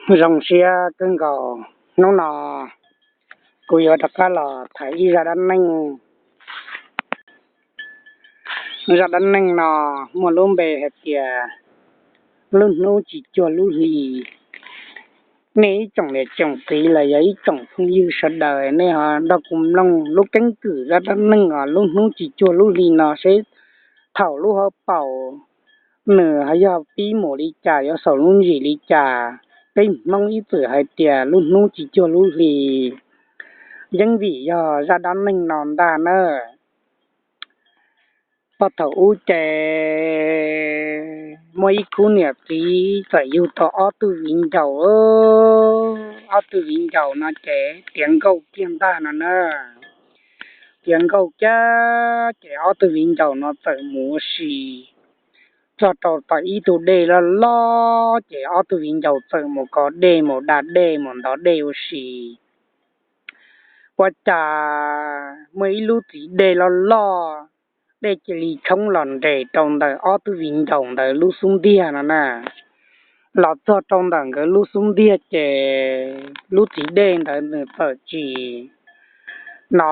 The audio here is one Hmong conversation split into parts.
Zoo siab kawg nkaus, hnub no kuv yuav rov qab los tham ib zaj dab neeg. Zaj dab neeg no muaj lub npe hais tias lub hnub tsis cuag lub hli. Nej ib tsoom niam tsoom txiv los yog ib tsoom phooj ywg sawv daws, nej ho nrog kuv mloog lub keeb kwm zaj dab neeg os, lub hnub tsis cuag lub hli no seb thaum lub hauv paus nws ho yog pib mus li cas, yuav xaus lub ntsis li cas. Peb Hmoob ib txwm hais tias lub hnub tsis cuag lub hli, yeej vim yog zaj dab neeg no ntag na. Puag thaum ub ces muaj ib khub niam txiv txawm yug tau ob tug viv ncaus. Ob tug viv ncaus no ces tiav nkauj kiag ntag no na. Tiav nkauj kiag ces ob tug viv ncaus no txawm mus ua si. Txog rau tom ib tug dej loj loj ces ob tug viv ncaus txawm mus kov dej, mus da dej, mus ntov dej ua si. Ua cas muaj ib lub txiv dej loj loj, dej cia li tshoob los nres rau ntawm ob tug viv ncaus ntawd lub xub ntiag no na. Los txog rau ntawm nkawd lub xub ntiag ces lub txiv dej ntawd nws txawm tsis, no,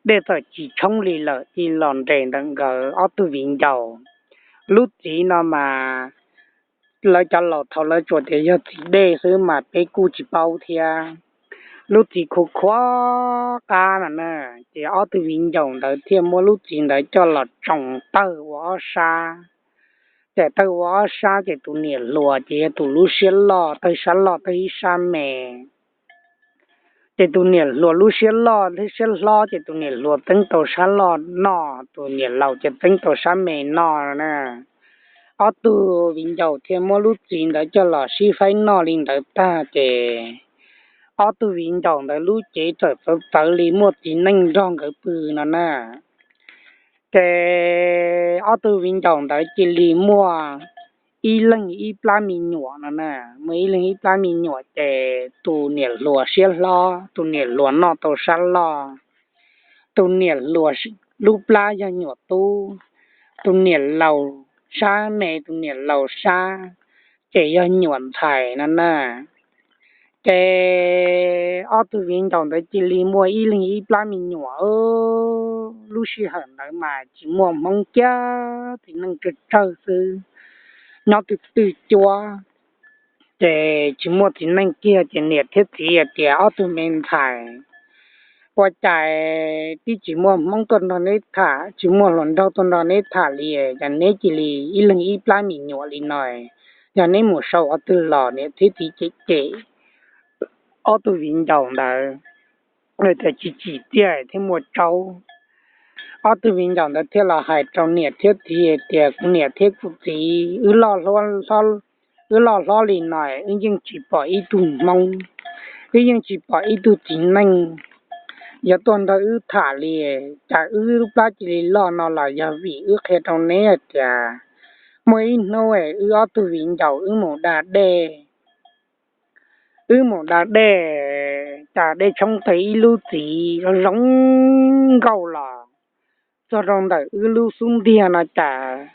dej txawm tsis tshoob li lawm, cia li los nres ntawm nkawd ob tug viv ncaus. Lub txiv no mas lawv cov laus thaum lawv tsuas tias yog txiv dej xwb mas peb kuj tsis paub thiab. Lub txiv khuv khuav qab no na, ces ob tug viv ncaus ntawd thiaj muab lub txiv ntawd coj los tsoo tawg ua ob sab. Ces tawg ua ob sab ces tus niam hluas ces yog tus lub siab loj, tawg sab loj tawg ib sab me. Ces tus niam hluas lub siab loj thiab siab hlob ces tus niam hluas txeeb tau sab loj noj, tus niam laus ces txeeb tau sab me noj na. Ob tug viv ncaus thiaj muab lub txiv ntawd coj los sib faib noj li ntawd tag ces ob tug viv ncaus ntawd lub cev txawm txawv txawv li muaj txiv neej nrog nkawd pw no na. Ces ob tug viv ncaus ntawd cia li muaj ib leeg ib plab me nyuam no na. Muaj ib leeg ib plab me nyuam ces tus niam hluas siab hlob, tus niam hluas noj tau sab loj, tus niam hluas lub plab yog nyuam tub, tus niam laus sab me, tus niam laus sab ces yog nyuam ntxhais no na. Ces ob tug viv ncaus ntawd cia li muaj ib leeg ib plab me nyuam. Lub sij hawm ntawd mas tsis muaj Hmoob kiag txiv neej tsawg tsawg xwb, nyob twj twj cuab, ces tsis muaj txiv neej kiag ces niam thiab txiv hais tias ob tug me ntxhais, ua cas twb tsis muaj Hmoob tuaj nrog neb tham, tsis muaj hluas nraug tuaj nrog neb tham li, cas neb cia li ib leeg ib plab me nyuam li no? Yog neb mus sau qhov twg los? Niam thiab txiv cem cem ob tug viv ncaus ntawd, tias tsis tsim txiaj thiab muaj tsaub. Ob tug viv ncaus ntawd thiaj los hais rau niam thiab txiv hais tias kuv niam thiab kuv txiv, wb loj hlob li no wb yeej tsis pom ib tug Hmoob, wb yeej tsis pom ib tug txiv neej yuav tuaj nrog wb tham li. Cas wb lub plab cia li loj no los yog vim wb qhia rau neb hais tias muaj ib hnub wb ob tug viv ncaus wb mus da dej, wb mus da dej, cas dej tshoob tau ib lub txiv zoo zoo nkauj los txog rau ntawm wb lub xub ntiag no cas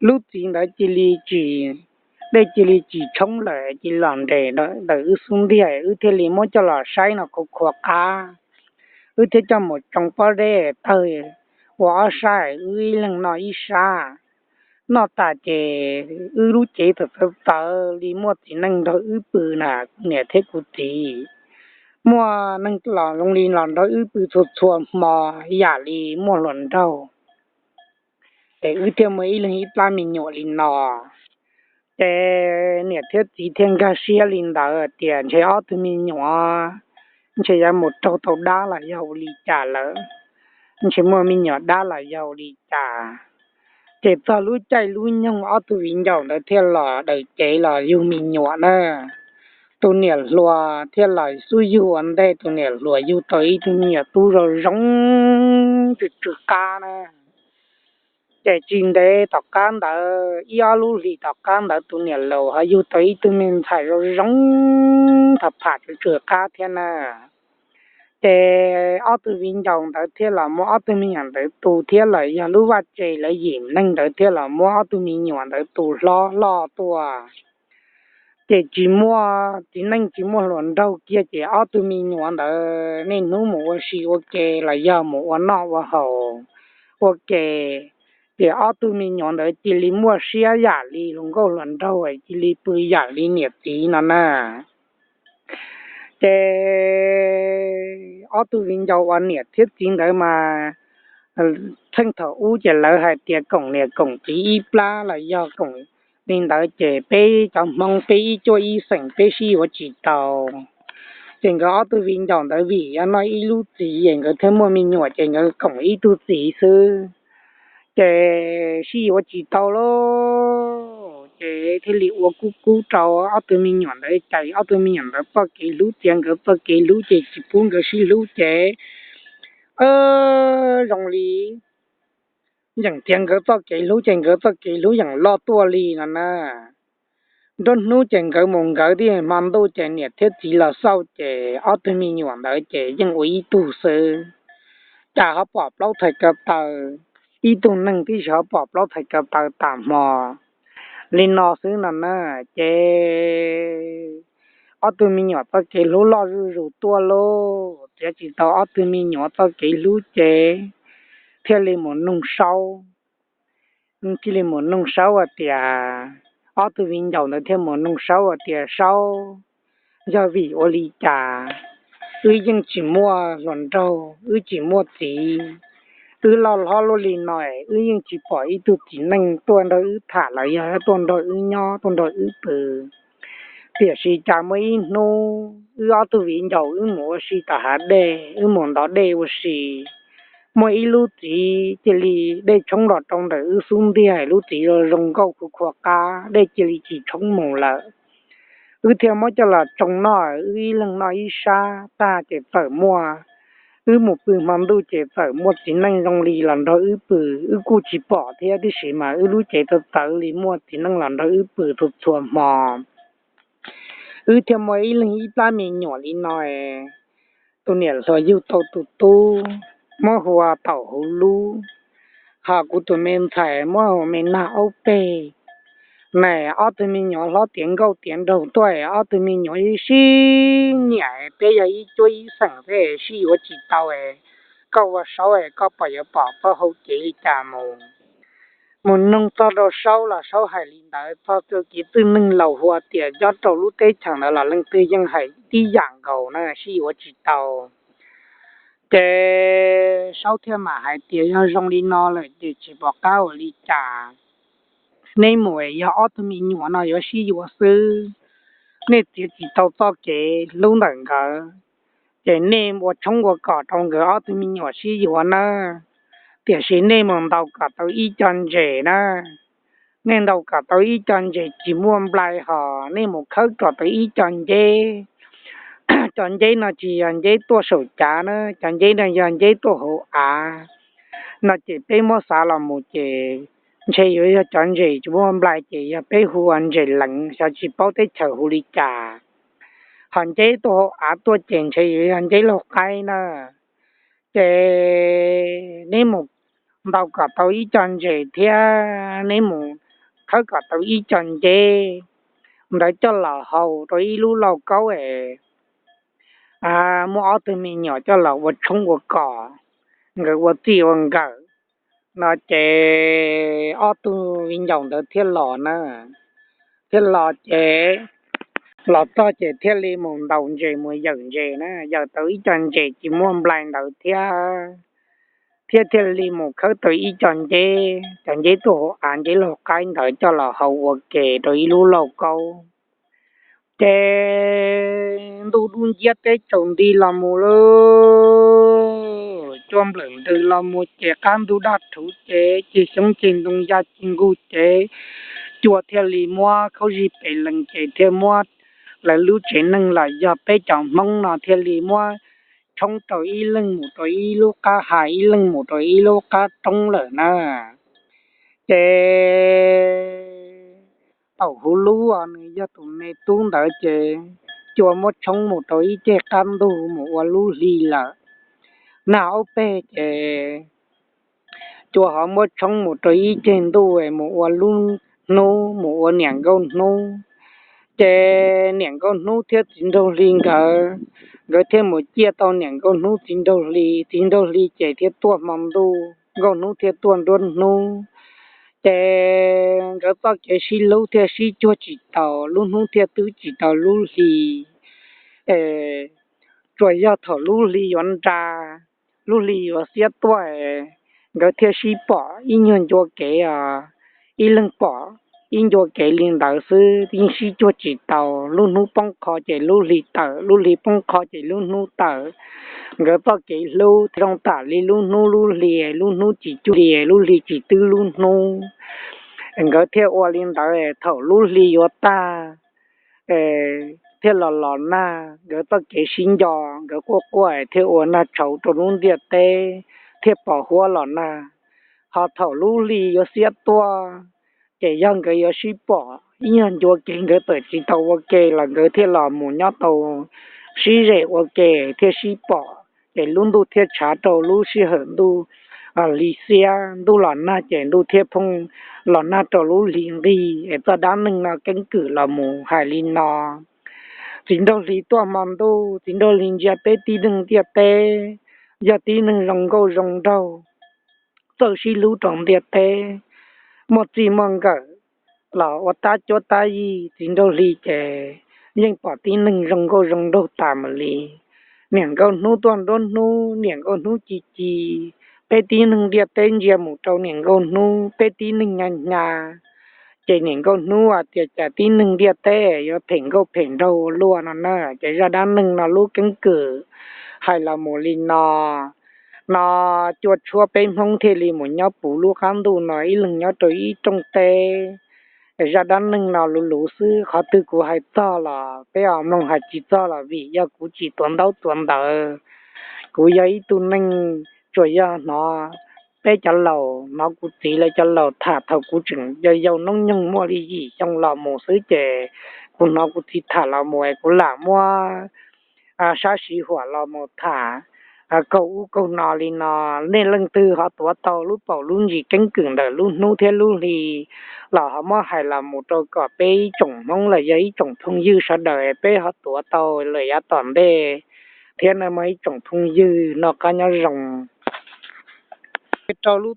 lub txiv ntawd cia li tsis, dej cia li tsis tshoob lawm, cia li los nres ntawm wb xub ntiag, wb thiaj li muab coj los saib no khuv khuav qab. Wb thiaj coj mus tsoo pob zeb tawg ua ob sab, wb ib leeg noj ib sab. Noj tas ces wb lub cev txawm txawv txawv li muaj txiv neej nrog wb pw na, kuv niam thiab kuv txiv. Muaj neeg los zoo li los nrog wb pw txhua txhua hmo, yam li muaj hluas nraug, ces wb thiaj muaj ib leeg ib plab me nyuam li no. Ces niam thiab txiv thiaj nkag siab li ntawd tias ntshe ob tug me nyuam ntshe yuav mus raug tau dab los yog ua li cas lawm, ntshe muaj me nyuam dab los yog ua li cas. Ces txog lub caij lub nyoog ob tug viv ncaus ntawd thiaj los daws cev los yug me nyuam na. Tus niam hluas thiaj los xub yug ua ntej, tus niam hluas yug tau ib tug me nyuam tub zoo zoo, tsw tsw qab na. Ces tsis ntev tom qab ntawd, ib ob lub hlis tom qab ntawd tus niam laus ho yug tau ib tug me ntxhais zoo zoo, tham pham tsw tsw qab thiab na. Ces ob tug viv ncaus ntawd thiaj los muab ob tug me nyuam ntawd tu thiab, los yog lub vaj tse lawv yim neeg ntawd thiaj los muab ob tug me nyuam ntawd tu hlob loj tuaj. Ces tsis muaj txiv neej tsis muaj hluas nraug kiag ces ob tug me nyuam ntawd niaj hnub mus ua si ua ke los yog mus ua noj ua haus ua ke, ces ob tug me nyuam ntawd cia li muaj siab yam li hluas nkauj hluas nraug, cia li pw yam li niam txiv no na. Ces ob tug viv ncaus uas niam thiab txiv ntawd mas, txheej thaum ub ces lawv hais tias koom niam koom txiv ib plab los yog koom li ntawd ces peb cov Hmoob peb ib cuab ib xeem peb sib yuav tsis tau. Ces nkawd ob tug viv ncaus ntawd vim yog noj ib lub txiv es nkawd thiaj muaj me nyuam ces nkawd koom ib tug txiv xwb. Ces sib yuav tsis tau lawm ces thiaj li ua kub kub rau ob tug me nyuam ntawd, ces ob tug me nyuam ntawd txoj kev hlub txiav nkawd txoj kev hlub ces tsis pub nkawd sib hlub ces zoo li yeem txiav nkawd txoj kev hlub ces nkawd txoj kev hlub yeem loj tuaj li no na. Nruab hnub ces nkawd mus nkawd tib hmo ntuj ces niam thiab txiv los xauj ces ob tug me nyuam ntawd ces yeej ua ib tug xwb. Cas ho pom plaub txhais ko taw, ib tug neeg tib si ho pom plaub txhais ko taw tas hmo li no xwb no na. Ces ob tug me nyuam txoj kev hlub loj zuj zus tuaj lauj, txiav tsis tau ob tug me nyuam txoj kev hlub ces thiaj li mus noog Saub. Thiaj li mus noog Saub hais tias, ob tug viv ncaus ntawd thiaj mus noog Saub hais tias, Saub, yog vim ua li cas wb yeej tsis muaj hluas nraug, wb tsis muaj txiv, wb loj hlob luaj li no es wb yeej tsis pom ib tug txiv neej tuaj nrog wb tham los yog tuaj nrog wb nyob tuaj nrog wb pw? Tiam sis cas muaj ib hnub wb ob tug viv ncaus wb mus ua si tom hav dej, wb mus ntov dej ua si, muaj ib lub txiv cia li dej tshoob los rau ntawm wb xub ntiag, lub txiv zoo zoo nkauj khuv khuam qab, dej cia li tsis tshoob mus lawm. Wb thiaj muab coj los tsoo noj, wb ib leeg noj ib sab tag ces txawm muaj, wb mus pw hmo ntuj ces txawm muaj txiv neej zoo li los nrog wb pw, wb kuj tsis pom thiab, tiam sis mas wb lub cev txawv txawv li muaj txiv neej los nrog wb pw txhua txhua hmo. Wb thiaj muaj ib leeg ib plab me nyuam li no, tus niam hluas yug tau tus tub, muab hu ua Taum Huv Lub, ho kuv tus me ntxhais muab hu ua Me Nag Aub Peg. Mas ob tug me nyuam hlob tiav nkauj tiav nraug tuaj, ob tug me nyuam sib nyiam, peb yog ib cuab ib xeem thiab sib yuav tsis tau. Koj ua Saub, koj puas yuav pom pab hauv kev li cas mus? Mus noog txog rau Saub los Saub hais li ntawd, txog rau kev txwj neeg laus hu tias nyob rau lub teb chaws ntawd los leej twg yeej hais tib yam nkaus na, sib yuav tsis tau. Ces Saub thiaj mam hais tias, Yog zoo li no lawm ces tsis pom qab ua li cas, neb mus es yog ob tug me nyuam no yuav sib yuav xwb, nej txiav tsis tau txoj kev hlub ntawm nkawd, ces nej ua tshoob ua kos rau nkawd ob tug me nyuam sib yuav nawb. Tiam sis nej mus ntaus kom tau ib co ntses na, nej ntaus kom tau ib co ntses tsis muaj nplai, ho nej mus khawb kom tau ib co nceb. Cov nceb no tsis yog nceb tuaj saum cav na, cov nceb no yog nceb tuaj hauv av no, ces peb muab xav los mus ces ntshe yuav yog cov ntses tsis muaj nplai, ces yog peb hu ua ntses leev, xyov tsis paub teb chaws hu li cas. Ho nceb tuaj hauv av tuaj ces ntshe yuav yog nceb laug qaib na. Ces neb mus ntaus kom tau ib co ntses thiab neb mus khawb kom tau ib co nceb ntawd coj los hau rau ib lub lauj kaub es muab ob tug me nyuam coj los ua tshoob ua kos, nkawd ua txij ua nkawm no. Ces ob tug viv ncaus ntawd thiaj los na, thiaj los ces los txog ces thiaj li mus ntaus ntses mus yawm ntses na, yawm tau ib co ntses tsis muaj nplai ntawd thiab, thiab thiaj li mus khawb tau ib co nceb, cov nceb tuaj hauv av nceb laug qaib ntawd coj los hau ua ke rau ib lub lauj kaub. Ces ntuj dub nciab teb tsaus nti los mus lawm, cua nplawm ntws los mus ces qab ntuj daj rhuv ces cig xyoob cig ntoo ya cig nkuj ces cua thiaj li muab khaub zig pes lees ces thiaj muab lawv lub tsev neeg los yog peb cov Hmoob no thiaj li muab tshoob rau ib leeg mus rau ib lub qab ha, ib leeg mus rau ib lub qab roob lawm na. Ces Taum Huv Lub nws yog tus me tub ntawd ces cua muab tshoob mus rau ib ceg qab ntug mus ua lub hli lawm. Nag Aub Peg ces cua ho muab tshoob mus rau ib ceg ntuj mus ua lub hnub, mus ua niam nkauj hnub. Ces niam nkauj hnub thiab txiv nraug hli nkawd, nkawd thiaj mus ciaj tau niam nkauj hnub txiv nraug hli, txiv nraug hli ces thiaj tuaj hmo ntuj, nkauj hnub thiaj tuaj nruab hnub. Ces nkawd txoj kev sib hlub thiaj sib cuag tsis tau, lub hnub thiaj twb tsis tau lub hli. Tsuas yog thaum lub hli yuav nra, lub hli yuav xiab tuaj, nkawd thiaj sib pom ib nyuag ncua kev os, ib leeg pom ib ncua kev li ntawd xwb, yeej sib cuag tsis tau. Lub hnub poob qho ces lub hli tawm, lub hli poob qho ces lub hnub tawm. Nkawd txoj kev hlub zoo tam li lub hnub lub hli, lub hnub tsis cuag li, lub hli tsis twb lub hnub. Nkawd thiaj ua li ntawd, thaum lub hli yuav tag thiaj los los nag, nkawd txoj kev sib nco, nkawd quaj quaj thiaj ua nag tshauv rau lub ntiaj teb, thiaj pos huab los nag. Ho thaum lub hli yuav xiab tuaj, ces yog nkawd yuav sib pom ib nyuag ncua kev, nkawd tawm tsis tau ua ke los nkawd thiaj los mus nyob tau sib zem ua ke thiaj sib pom. Ces lub ntuj thiaj tshav rau lub sij hawm ntuj hli xiab, ntuj los nag ces ntuj thiaj phooj los nag rau lub hli nqig. Es txoj dab neeg no keeb kwm los mus hais li no. Txiv nraug hli tuaj hmo ntuj, txiv nraug hli ntsia peb tib neeg ntiaj teb, yog tib neeg zoo nkauj zoo nraug, txawj sib hlub rau ntiaj teb, muaj txij muaj nkawm los ua tab cuab tab yig. Txiv nraug hli ces yeej pom tib neeg zoo nkauj zoo nraug tas mus li. Niam nkauj hnub tuaj nruab hnub, niam nkauj hnub ci ci, peb tib neeg ntiaj teb ntsia mus rau niam nkauj hnub, peb tib neeg hnyav hnyav. Ces niam nkauj hnub hais tias cas tib neeg ntiaj teb yuav phem nkauj phem nraug ua luaj no na. Ces zaj dab neeg no lub keeb kwm hais los mus li no. No cua tshuab peb Hmoob thiaj li mus nyob puv lub qab ntuj no ib leeg nyob rau ib rooj teb. Zaj dab neeg no luv luv xwb, qhov twg kuv hais txog los peb ho mloog, hais tsis txog los vim yog kuv tsis tuav ntaub tuav ntawv. Kuv yog ib tug neeg tsuas yog hnov peb cov laus, hnov kuv txiv lawv cov laus tham thaum kuv tseem yau yau noob nyoog muaj li yim xyoo los mus xwb, ces kuv hnov kuv txiv tham los mus es kuv lam muab sab siv huam los mus tham kaug ub kaug no li no. Nej leej twg ho tuav tau lub paus lub ntsis keeb kwm ntawm lub hnub thiab lub hli los ho muab hais los mus rau kom peb ib tsoom Hmoob los yog ib tsoom phooj ywg sawv daws peb ho tuav tau lawm yav tom ntej thiab nawb mog ib tsoom phooj ywg. Noj qab nyob zoo. Rau lub